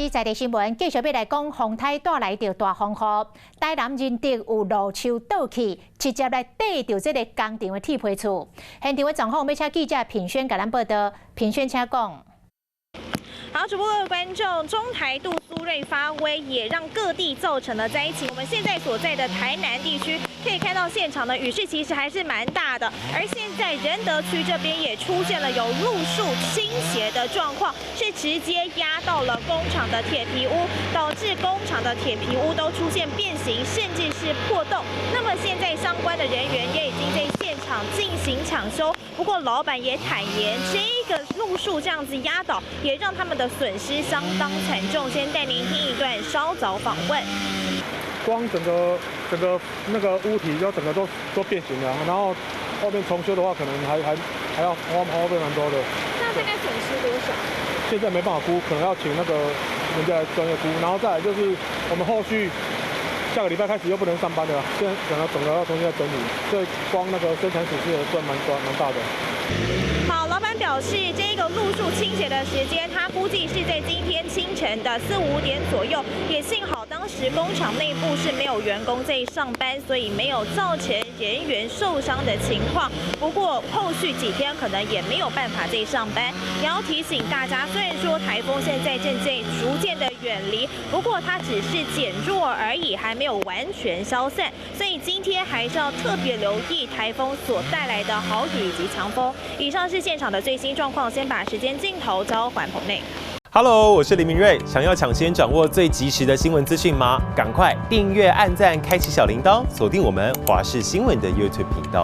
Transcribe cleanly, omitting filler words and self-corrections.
是在地新聞，繼續欲來講風颱帶來著大風雨，台南仁德有路樹倒去，直接來硩著這个工廠的鐵皮厝。現場的狀況，欲請記者品軒共咱報道。品軒請講。好，主播各位觀眾，中台杜蘇芮發威，也讓各地造成了災情。我們現在所在的台南地區，可以看到現場的雨勢其實還是蠻大的。而現在仁德區這邊也出現了有路樹傾斜的狀況，是直接壓到了工廠的鐵皮屋，導致工廠的鐵皮屋都出現變形，甚至是破洞。那麼現在相關的人員也已經在現場進行搶修。不過老闆也坦言，這個路樹這樣子壓倒，也讓他們的損失相當慘重。先帶您聽一段稍早訪問。光整個那個屋體就整個都變形了，然後後面重修的話，可能還要花費蠻多的。那大概損失多少？現在沒辦法估，可能要請那個人家來專業估，然後再來就是我們後續下個禮拜開始又不能上班了，現在整個要重新再整理，所以光那個生產損失也算蠻大的。好，老闆表示，這個路樹傾斜的時間，他估計是在今天清晨的四五點左右。也幸好當時工廠內部是沒有員工在上班，所以沒有造成人員受傷的情況。不過後續幾天可能也沒有辦法再上班。也要提醒大家，雖然說颱風現在正在逐漸的遠離，不過它只是減弱而已，還沒有完全消散。所以今天還是要特別留意颱風所帶來的豪雨以及強風。以上是現場的最新狀況，先把時間鏡頭交還棚內。 Hello，我是林明瑞。想要搶先掌握最及時的新聞資訊嗎？趕快訂閱、按讚、開啟小鈴鐺，鎖定我們華視新聞的 YouTube 頻道。